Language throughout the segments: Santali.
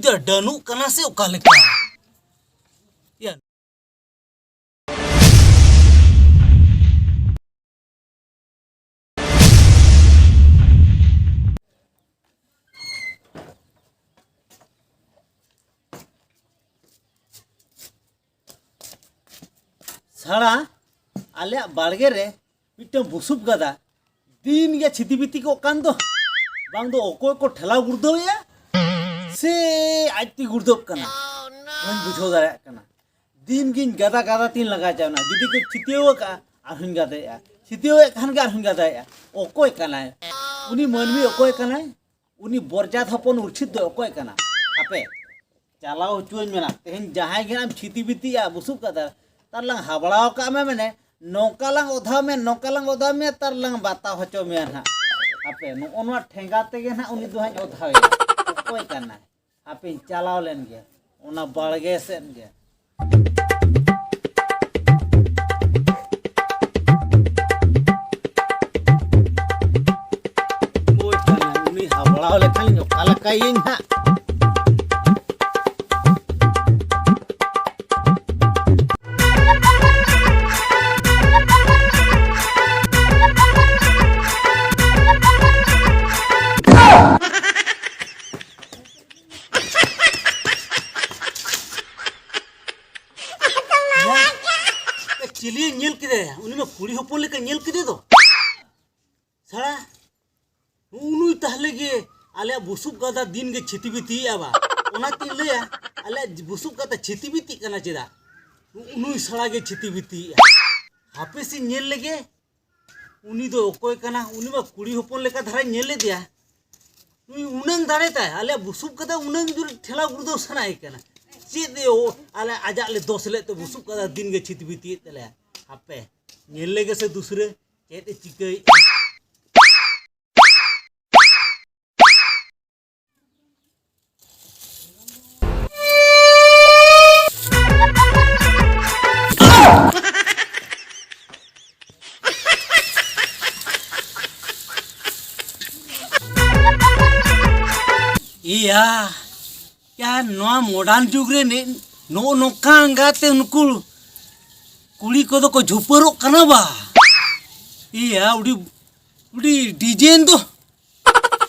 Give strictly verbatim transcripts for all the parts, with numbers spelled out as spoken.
ᱰᱟᱹᱱᱩᱜ ᱠᱟᱱᱟ ᱥᱮ ᱚᱠᱟ ᱞᱮᱠᱟ? ᱭᱟ᱾ ᱥᱟᱲᱟ, ᱟᱞᱮᱭᱟᱜ ᱵᱟᱲᱜᱮ ᱨᱮ ᱢᱤᱫᱴᱟᱝ ᱵᱩᱥᱩᱵ ᱜᱟᱫᱟ ᱫᱤᱱ ᱜᱮ ᱪᱷᱤᱛᱤ ᱵᱤᱛᱤ ᱠᱚᱜ ᱠᱟᱱ ᱫᱚ᱾ ᱵᱟᱝ ᱫᱚ ᱚᱠᱚᱭ ᱠᱚ ᱴᱷᱮᱞᱟᱣ ᱜᱩᱲᱫᱟᱹᱣᱮᱜᱼᱟ, ᱥᱮ ᱟᱡ ᱛᱮ ᱜᱩᱲᱫᱟᱹᱜ ᱠᱟᱱᱟ, ᱵᱟᱹᱧ ᱵᱩᱡᱷᱟᱹᱣ ᱫᱟᱲᱮᱭᱟᱜ ᱠᱟᱱᱟ᱾ ᱫᱤᱱ ᱜᱤᱧ ᱜᱟᱫᱟ ᱜᱟᱫᱟ ᱛᱤᱧ ᱞᱟᱜᱟ ᱪᱟᱵᱟᱭᱮᱱᱟ᱾ ᱡᱩᱫᱤ ᱠᱚ ᱪᱷᱤᱛᱤᱭᱟᱹᱣ ᱟᱠᱟᱫᱼᱟ, ᱟᱨᱦᱚᱸᱧ ᱜᱟᱫᱟᱭᱮᱜᱼᱟ, ᱪᱷᱤᱛᱤᱭᱟᱹᱣᱮᱫ ᱠᱷᱟᱱ ᱜᱮ ᱟᱨᱦᱚᱸᱧ ᱜᱟᱫᱟᱭᱮᱜᱼᱟ᱾ ᱚᱠᱚᱭ ᱠᱟᱱᱟᱭ ᱩᱱᱤ ᱢᱟᱹᱱᱢᱤ? ᱚᱠᱚᱭ ᱠᱟᱱᱟᱭ ᱩᱱᱤ ᱵᱚᱨᱡᱟᱛ ᱦᱚᱯᱚᱱ ᱩᱨᱪᱷᱤᱛ ᱫᱚ? ᱚᱠᱚᱭ ᱠᱟᱱᱟ? ᱦᱟᱯᱮ, ᱪᱟᱞᱟᱣ ᱦᱚᱪᱚᱣᱟᱹᱧ ᱢᱮ ᱱᱟ᱾ ᱛᱮᱦᱮᱧ ᱡᱟᱦᱟᱸᱭ ᱜᱮ ᱟᱢ ᱪᱷᱤᱛᱤ ᱵᱤᱛᱤᱜᱼᱟ ᱵᱩᱥᱩᱵ ᱜᱟᱫᱟ, ᱛᱟᱨ ᱞᱟᱝ ᱦᱟᱵᱲᱟᱣ ᱠᱟᱜ ᱢᱮ, ᱢᱮᱱᱮ ᱱᱚᱝᱠᱟ ᱞᱟᱝ ᱚᱫᱷᱟᱣ ᱢᱮ, ᱱᱚᱝᱠᱟ ᱞᱟᱝ ᱚᱫᱷᱟᱣ ᱢᱮ, ᱛᱟᱨ ᱞᱟᱝ ᱵᱟᱛᱟᱣ ᱦᱚᱪᱚ ᱢᱮᱭᱟ ᱱᱟᱦᱟᱜ᱾ ᱦᱟᱯᱮ, ᱱᱚᱜᱼᱚ ᱱᱚᱣᱟ ᱴᱷᱮᱸᱜᱟ ᱛᱮᱜᱮ ᱱᱟᱦᱟᱜ ᱩᱱᱤ ᱫᱚ ᱦᱟᱸᱜ ᱚᱫᱷᱟᱣᱮᱭᱟ᱾ ᱚᱠᱚᱭ ᱠᱟᱱᱟᱭ? ᱦᱟᱯᱮᱧ ᱪᱟᱞᱟᱣ ᱞᱮᱱ ᱜᱮ ᱚᱱᱟ ᱵᱟᱲᱜᱮ ᱥᱮᱫ ᱜᱮ᱾ ᱚᱠᱚᱭ ᱠᱟᱱᱟᱭ? ᱩᱱᱤ ᱦᱟᱵᱲᱟᱣ ᱞᱮᱠᱷᱟᱱ ᱚᱠᱟ ᱞᱮᱠᱟᱭᱟᱹᱧ ᱦᱟᱸᱜ? ᱪᱤᱞᱤ ᱧᱮᱞ ᱠᱮᱫᱮᱭᱟ? ᱩᱱᱤ ᱢᱟ ᱠᱩᱲᱤ ᱦᱚᱯᱚᱱ ᱞᱮᱠᱟ ᱧᱮᱞ ᱠᱮᱫᱮ ᱫᱚ᱾ ᱥᱟᱲᱟ, ᱱᱩᱜᱼᱩ ᱱᱩᱭ ᱛᱟᱦᱞᱮ ᱜᱮ ᱟᱞᱮᱭᱟᱜ ᱵᱩᱥᱩᱵ ᱜᱟᱫᱟ ᱫᱤᱱ ᱜᱮ ᱪᱷᱤᱛᱤ ᱵᱤᱛᱤᱭᱮᱫᱼᱟ ᱵᱟ᱾ ᱚᱱᱟᱛᱤᱧ ᱞᱟᱹᱭᱟ, ᱟᱞᱮᱭᱟᱜ ᱵᱩᱥᱩᱵ ᱜᱟᱫᱟ ᱪᱷᱤᱛᱤ ᱵᱤᱛᱤᱜ ᱠᱟᱱᱟ ᱪᱮᱫᱟᱜ? ᱱᱩᱜᱼᱩ ᱱᱩᱭ ᱥᱟᱲᱟ ᱜᱮ ᱪᱷᱤᱛᱤ ᱵᱤᱛᱤᱭᱮᱫᱼᱟ᱾ ᱦᱟᱯᱮ ᱥᱮᱧ ᱧᱮᱞ ᱞᱮᱜᱮ, ᱩᱱᱤ ᱫᱚ ᱚᱠᱚᱭ ᱠᱟᱱᱟ? ᱩᱱᱤ ᱢᱟ ᱠᱩᱲᱤ ᱦᱚᱯᱚᱱ ᱞᱮᱠᱟ ᱫᱷᱟᱨᱟᱧ ᱧᱮᱞ ᱞᱮᱫᱮᱭᱟ᱾ ᱱᱩᱭ ᱩᱱᱟᱹᱝ ᱫᱟᱲᱮ ᱛᱟᱭ, ᱟᱞᱮᱭᱟᱜ ᱵᱩᱥᱩᱵ ᱜᱟᱫᱟ ᱩᱱᱟᱹᱝ ᱡᱳᱨ ᱴᱷᱮᱞᱟᱣ ᱜᱩᱲᱫᱟᱹᱣ ᱥᱟᱱᱟᱭᱮ ᱠᱟᱱᱟ᱾ ᱪᱮᱫ ᱮ ᱚ-, ᱟᱞᱮ ᱟᱡᱟᱜ ᱞᱮ ᱫᱚᱥ ᱞᱮᱫ ᱛᱮ ᱵᱩᱥᱩᱵ ᱜᱟᱫᱟ ᱫᱤᱱ ᱜᱮ ᱪᱷᱤᱛᱤ ᱵᱤᱛᱤᱭᱮᱫ ᱛᱟᱞᱮᱭᱟ᱾ ᱦᱟᱯᱮ, ᱧᱮᱞ ᱞᱮᱜᱮ ᱥᱮ ᱫᱩᱥᱨᱟᱹ ᱪᱮᱫ ᱮ ᱪᱤᱠᱟᱹᱭᱮᱫᱼᱟ᱾ ᱮᱭᱟ, ᱭᱟ, ᱱᱚᱣᱟ ᱢᱚᱰᱟᱨᱱ ᱡᱩᱜᱽ ᱨᱮ ᱱᱮ-, ᱱᱚᱜᱼᱚ ᱱᱚᱝᱠᱟ ᱟᱸᱜᱟᱛᱮ ᱱᱩᱠᱩ ᱠᱩᱲᱤ ᱠᱚᱫᱚ ᱠᱚ ᱡᱷᱩᱯᱟᱹᱨᱚᱜ ᱠᱟᱱᱟ ᱵᱟ᱾ ᱤᱭᱟ, ᱩᱰᱤ, ᱩᱰᱤ ᱰᱤᱡᱟᱭᱤᱱ ᱫᱚ᱾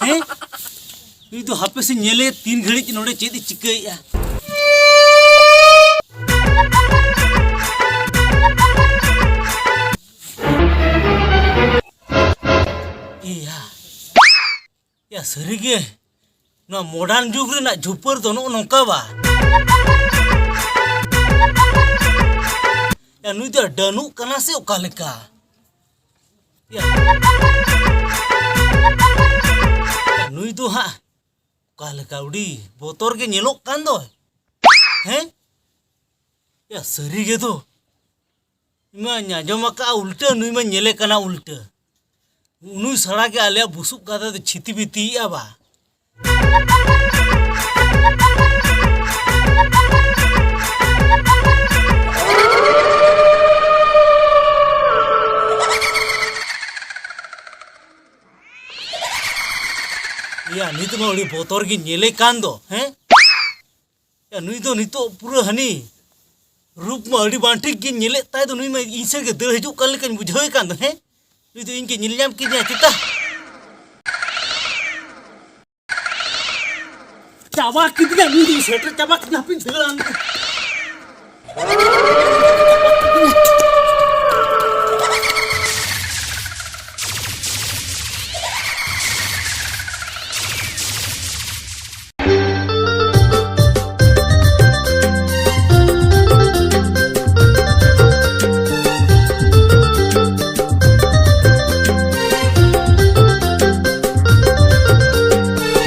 ᱦᱮᱸ? ᱱᱩᱭ ᱫᱚ ᱦᱟᱯᱮ ᱥᱮ ᱧᱮᱞᱮ ᱛᱤᱱ ᱜᱷᱟᱹᱲᱤᱡ ᱱᱚᱰᱮ ᱪᱮᱫ ᱮ ᱪᱤᱠᱟᱹᱭᱮᱫᱼᱟ᱾ ᱤᱭᱟ᱾ ᱭᱟ, ᱥᱟᱹᱨᱤᱜᱮ, ᱱᱚᱣᱟ ᱢᱚᱰᱟᱨᱱ ᱡᱩᱜᱽ ᱨᱮᱱᱟᱜ ᱡᱷᱩᱯᱟᱹᱨ ᱫᱚ ᱱᱚᱜᱼᱚ ᱱᱚᱝᱠᱟ ᱵᱟ? ᱭᱟ, ᱱᱩᱭ ᱫᱚ ᱰᱟᱹᱱᱩᱜ ᱠᱟᱱᱟ ᱥᱮ ᱚᱠᱟ ᱞᱮᱠᱟ? ᱭᱟ᱾ ᱭᱟ, ᱱᱩᱭ ᱫᱚ ᱦᱟᱸᱜ ᱚᱠᱟ ᱞᱮᱠᱟ ᱩᱰᱤ ᱵᱚᱛᱚᱨ ᱜᱮ ᱧᱮᱞᱚᱜ ᱠᱟᱱ ᱫᱚ᱾ ᱦᱮᱸ? ᱭᱟ, ᱥᱟᱹᱨᱤ ᱜᱮ ᱫᱚ᱾ ᱤᱧ ᱢᱟᱧ ᱟᱸᱡᱚᱢ ᱟᱠᱟᱫᱼᱟ ᱩᱞᱴᱟᱹ, ᱱᱩᱭ ᱢᱟ ᱧᱮᱞᱮ ᱠᱟᱱᱟ ᱩᱞᱴᱟᱹ᱾ ᱩᱱᱩᱭ ᱥᱟᱲᱟ ᱜᱮ ᱟᱞᱮᱭᱟᱜ ᱵᱩᱥᱩᱵ ᱜᱟᱫᱟ ᱫᱚ ᱪᱷᱤᱛᱤ ᱵᱤᱛᱤᱭᱮᱫᱼᱟ ᱵᱟ᱾ ᱭᱟ, ᱱᱤᱛ ᱢᱟ ᱟᱹᱰᱤ ᱵᱚᱛᱚᱨ ᱜᱤᱧ ᱧᱮᱞᱮ ᱠᱟᱱ ᱫᱚ, ᱦᱮᱸ? ᱭᱟ, ᱱᱩᱭ ᱫᱚ ᱱᱤᱛᱚᱜ ᱯᱩᱨᱟᱹ ᱦᱟᱹᱱᱤ ᱨᱩᱯ ᱢᱟ ᱟᱹᱰᱤ ᱵᱟᱝ ᱴᱷᱤᱠ ᱜᱤᱧ ᱧᱮᱞᱮᱫ ᱛᱟᱭ ᱫᱚ, ᱱᱩᱭ ᱢᱟ ᱤᱧ ᱥᱮᱫ ᱜᱮ ᱫᱟᱹᱲ ᱦᱤᱡᱩᱜ ᱠᱟᱱ ᱞᱮᱠᱟᱧ ᱵᱩᱡᱷᱟᱹᱣᱮ ᱠᱟᱱ ᱫᱚ, ᱦᱮᱸ? ᱱᱩᱭ ᱫᱚ ᱤᱧ ᱜᱮ ᱧᱮᱞ ᱧᱟᱢ ᱠᱤᱫᱤᱧᱟ ᱪᱮᱛᱟ? ᱪᱟᱵᱟ ᱠᱤᱫᱤᱧᱟ, ᱱᱩᱭ ᱫᱚᱧ ᱥᱮᱴᱮᱨ ᱪᱟᱵᱟ ᱠᱤᱫᱤᱧᱟ, ᱦᱟᱯᱮᱧ ᱫᱟᱹᱲᱟ ᱱᱩᱭ᱾